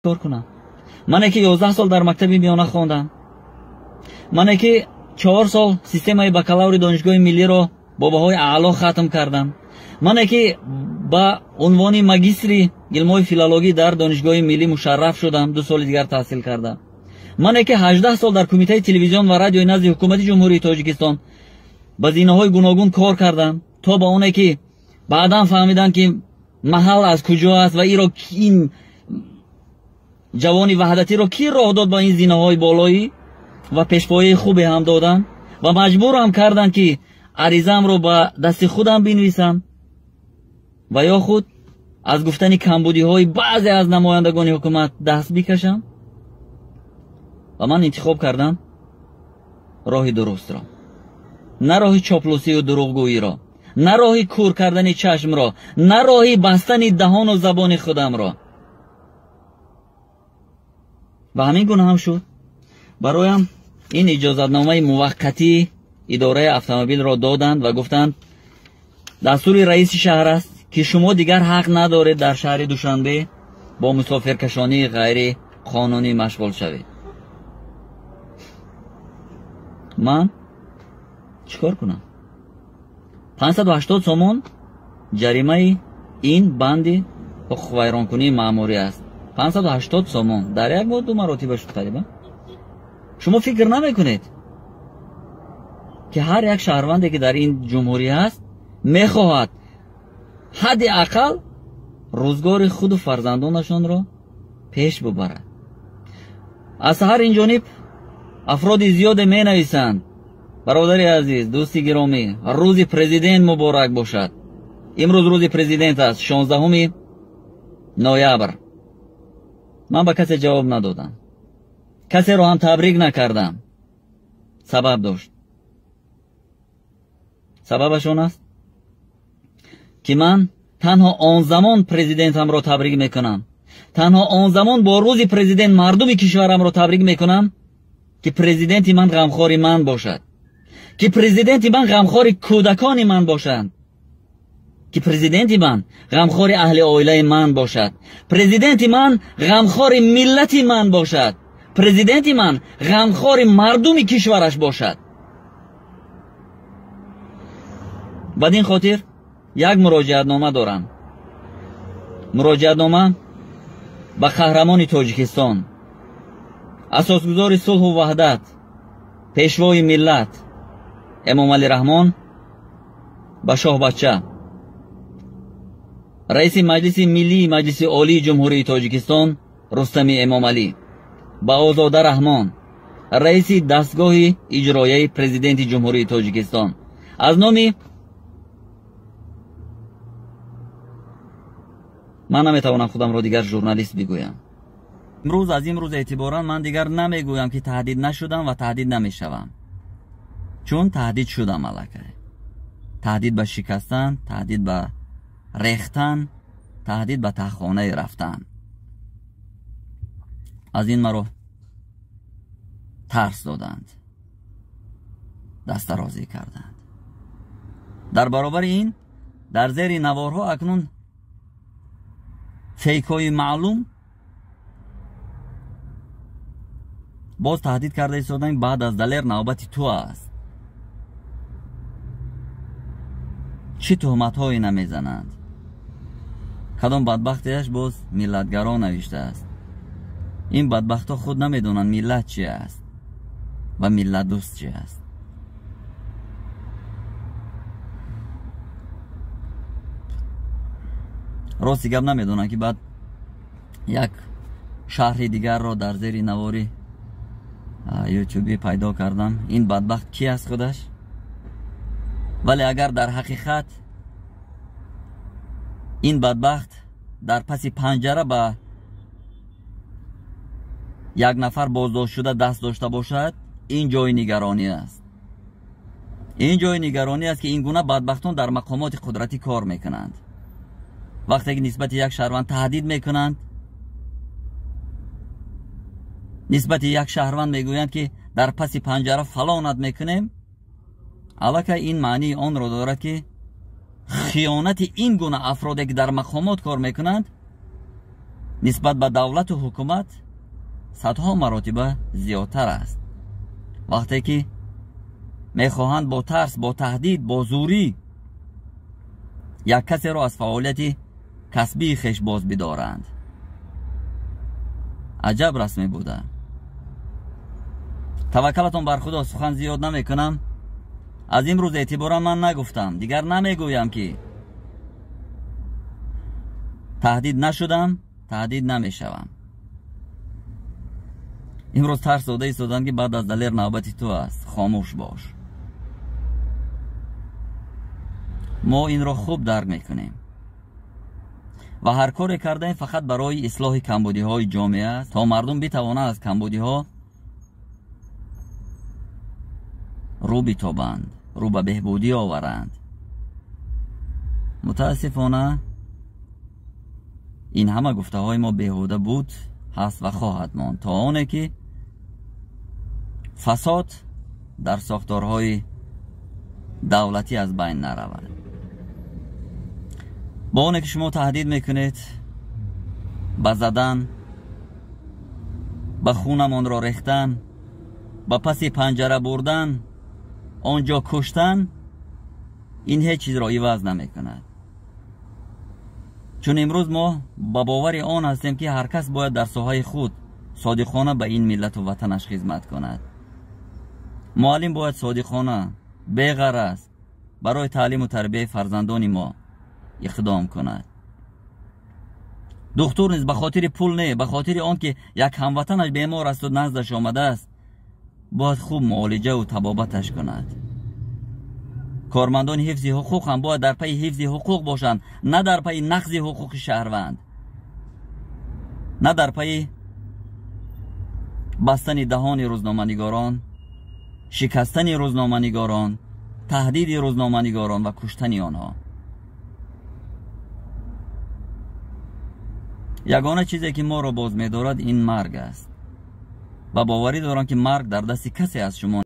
Кор кунам? Мане ки 11 сол дар мактаби миёна хондам, мане ки 4 сол системаи бакалаври Донишгоҳи миллиро бо баҳои аъло хатм кардам, мане ки ба унвони магистри илмҳои филологӣ дар Донишгоҳи миллӣ мушарраф шудам, 2 соли дигар таҳсил кардам, мане ки 18 сол дар Кумитаи телевизион ва радиои назди Ҳукумати Ҷумҳурии Тоҷикистон ба зинаҳои гуногун кор кардам, то ба оне ки баъдан фаҳмидам, ки маҳал аз куҷо аст ва иро ин ҷавони ваҳдатиро кӣ роҳ дод ба ин зинаҳои болоӣ ва пешпояи хубе ҳам доданд ва маҷбурам карданд, ки аризаамро ба дасти худам бинависам ва ё худ аз гуфтани камбудиҳои баъзе аз намояндагони ҳукумат даст бикашам. Ва ман интихоб кардам роҳи дурустро, на роҳи чоплусию дурӯғгӯиро, на роҳи кур кардани чашмро, на роҳи бастани даҳону забони худамро. Ва ҳамин гуна ҳам шуд. Бароям ин иҷозатномаи муваққатии идораи автомобилро доданд ва гуфтанд, дастури раиси шаҳр аст, ки шумо дигар ҳақ надоред дар шаҳри Душанбе бо мусофиркашонии ғайриқонунӣ машғул шавед. Ман чӣ кор кунам? 580 сомон ҷаримаи ин банди ҳуқуқвайронкунии маъмурӣ аст. 580 сомон дар як моҳ 2 маротиба шуд қариба. Шумо фикр намекунед, ки ҳар як шаҳрванде, ки дар ин ҷумҳурӣ ҳаст, мехоҳад ҳадди ақал рӯзгори худу фарзандонашонро пеш бубарад. Аз ҳар ин ҷониб афроди зиёде менависанд: бародари азиз, дӯсти гиромӣ, рӯзи президент муборак бошад. Имрӯз рӯзи президент аст, 16 ноябр. Ман ба касе ҷавоб надодам, касеро ҳам табрик накардам. Сабаб дошт. Сабабаш он аст, ки ман танҳо он замон президентамро табрик мекунам, танҳо он замон бо рӯзи президент мардуми кишварамро табрик мекунам, ки президенти ман ғамхори ман бошад, ки президенти ман ғамхори кӯдакони ман бошанд, ки президенти ман ғамхори аҳли оилаи ман бошад, президенти ман ғамхори миллати ман бошад, президенти ман ғамхори мардуми кишвараш бошад. Бад ин хотир як муроҷиатнома дорам. Муроҷиатнома ба қаҳрамони Тоҷикистон, асосгузори сулҳу ваҳдат, пешвои миллат Эмомалӣ Раҳмон, ба шоҳбача, раиси Маҷлиси Миллии Маҷлиси Олии Ҷумҳурии Тоҷикистон Рустами Эмомалӣ, ба Озода Раҳмон, раиси дастгоҳи иҷроияи президенти Ҷумҳурии Тоҷикистон, аз номи ман наметавонам худамро дигар журналист бигӯям. Имрӯз аз имрӯз эътиборан ман дигар намегӯям, ки таҳдид нашудам ва таҳдид намешавам, чун таҳдид шудам аллакай. Таҳдид ба шикастан, таҳдид ба рехтан, таҳдид ба таҳхонаи рафтан. Аз ин маро тарс доданд, дастарозӣ карданд. Дар баробари ин дар зери наворҳо акнун фейкҳои маълум боз таҳдид карда истоданд: баъд аз Далер навбати ту аст. Чӣ туҳматҳое намезананд? Кадом бадбахтеаш боз миллатгаро навиштааст. Ин бадбахтҳо худ намедонанд миллат чи аст ва миллатдӯст чи аст. Рости гап, намедонам, ки баъд як шаҳри дигарро дар зери навори ютубӣ пайдо кардам. Ин бадбахт ки аст худаш? Вале агар дар ҳақиқат ин бадбахт дар паси панҷара ба як нафар боздоштшуда даст дошта бошад, ин ҷои нигаронӣ аст. Ин ҷои нигаронӣ аст, ки ин гуна бадбахтон дар мақомоти қудратӣ кор мекунанд. Вақте ки нисбати як шаҳрванд таҳдид мекунанд, нисбати як шаҳрванд мегӯянд, ки дар паси панҷара фалонат мекунем, аллакай ин маънии онро дорад, ки хиёнати ин гуна афроде, ки дар мақомот кор мекунанд, Нисбат ба давлату ҳукумат садҳо маротиба зиёдтар аст. Вақте ки мехоҳанд бо тарс, бо таҳдид, бо зӯрӣ як касеро аз фаъолияти касбии хеш боз бидоранд. Аҷаб расме буда. Таваккалатон бар Худо, сухан зиёд намекунам. Аз имрӯз эътиборан ман нагуфтам, дигар намегӯям ки таҳдид нашудам, таҳдид намешавам. Имрӯз тарс дода истодам ки баъд аз Далер навбати ту аст, хомӯш бош. Мо инро хуб дарк мекунем ва ҳар коре кардаем фақат барои ислоҳи камбудиҳои ҷомеа аст, то мардум битавонанд аз камбудиҳо рӯ битобанд, рӯ ба беҳбудӣ оваранд. Мутаассифона ин ҳама гуфтаҳои мо беҳуда буд, ҳаст ва хоҳад монд, то оне ки фасод дар сохторҳои давлатӣ аз байн наравад. Бо оне ки шумо таҳдид мекунед ба задан, ба хунамонро рехтан, ба паси панҷара бурдан, он ҷо куштан, ин ҳеҷ чизро иваз намекунад. Чун имрӯз мо ба бовари он ҳастем ки ҳар кас бояд дар соҳаи худ содиқона ба ин миллату ватанаш хизмат кунад. Муаллим бояд содиқона, беғараз барои таълиму тарбияи фарзандони мо иқдом кунад. Духтур низ ба хотири пул не, ба хотири он ки як ҳамватанаш бемор асту наздаш омадааст, бояд хуб муолиҷаву табобаташ кунад. Кормандони ҳифзи ҳуқуқ ҳам бояд дар пайи ҳифзи ҳуқуқ бошанд, на дар пайи нақзи ҳуқуқи шаҳрванд, на дар пайи бастани даҳони рӯзноманигорон, шикастани рӯзноманигорон, таҳдиди рӯзноманигорон ва куштани онҳо. Ягона чизе ки моро боз медорад ин марг аст ва боварӣ дорам ки марг дар дасти касе аз шумо